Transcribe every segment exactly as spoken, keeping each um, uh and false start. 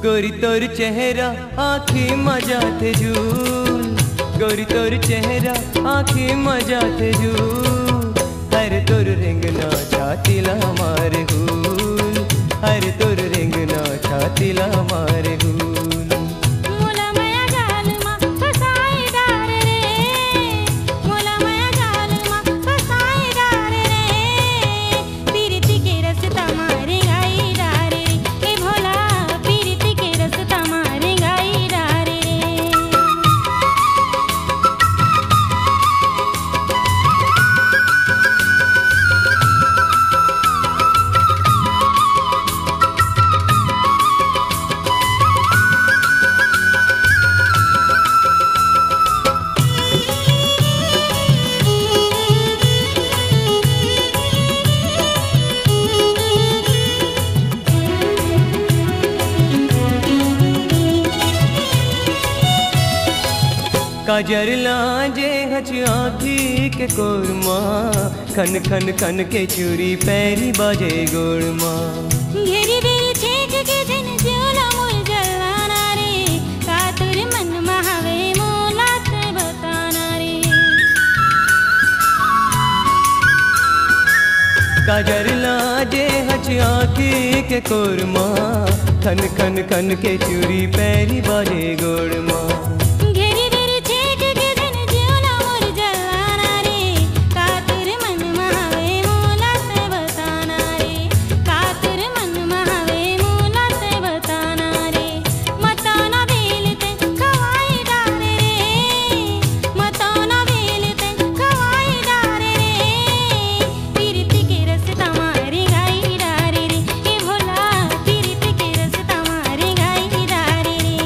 गोरी तोर चेहरा आँखी म जाथे झूल, गोरी तोर चेहरा आँखी म जाथे झूल। हर तोर रेंगना छाती ला मारे हूल, हर तोर रेंगना छाती ला मारे हूल। मोला मया जाल मा फसाए डारे रे, मोला मया जाल मा फसाए डारे रे। पीरती के रस्ता मारे गाई डारे रे, ए भोला, पीरती के रस्ता मारे गाई डारे रे। काजर लाजे हच आँखी के कोरमा, खन खन खन के चूरी पैरी बाजे गोड़मा। घेरी बेरी छेक के झन जियो ला मोर जलाना रे, का तोर मन मा हवे मोला ते बताना रे। काजर लाजे हच आँखी के कोरमा, खन खन खन के चूरी पैरी बाजे गोड़मा। घेरी बेरी छेक के झन जियो ला मोर जलाना रे, का तोर मन मा हवे मोला ते बताना रे, का तोर मन मा हवे मोला ते बताना रे। मताना बेल ते खवाई डारे रे, मताना बेल ते खवाई डारे रे। पीरती के रस्ता मारे गाई डारे रे, ए भोला, पीरती के रस्ता मारे गाई डारे रे।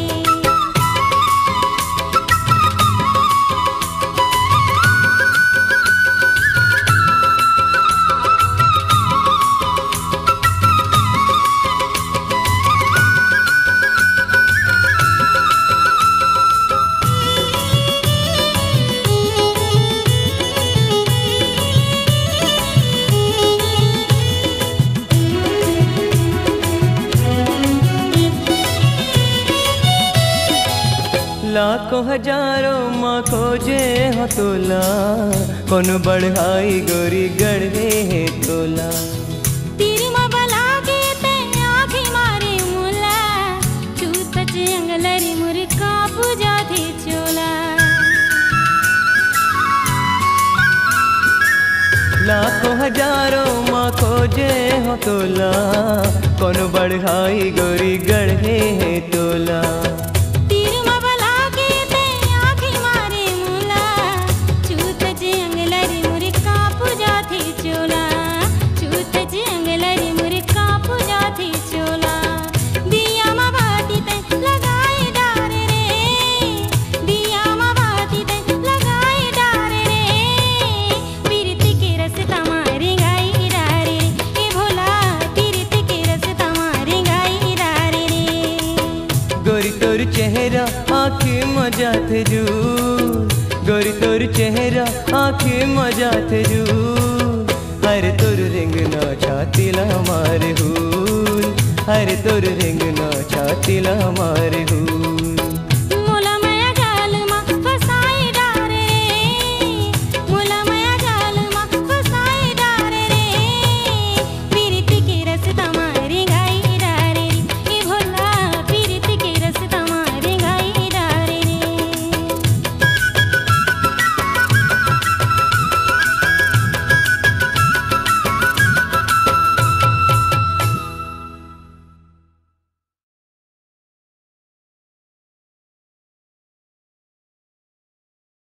लाखों हजारों मा खोजे हो तोला, कोनो बढ़ाई गोरी गढ़े हे तोला। तीर मा बला के ते आँखी मारे मोला, चूत चे अंगलरी मुर काँप जाथे चोला। लाखों हजारों मा खोजे हो तोला, कोनो बढ़ाई गोरी गढ़े हे तोला। तीर मा बला के ते आँखी मारे मोला, चूत चे अंगलरी मुर काँप जाथे चोला, चूत चे अंगलरी मुर काँप जाथे चोला। दिया मा बाती ते लगाए डारे रे, दिया मा बाती ते लगाए डारे रे। पीरती के रस्ता मारे गाई डारे रे, ए भोला, पीरती के रस्ता मारे गाई डारे रे। गोरी तोर चेहरा आँखी म जाथे झूल, गोरी तोर चेहरा आँखी म जाथे झूल। हर तोर रेंगना छाती ला मारे हूल, हर तोर रेंगना छाती ला मारे हूल।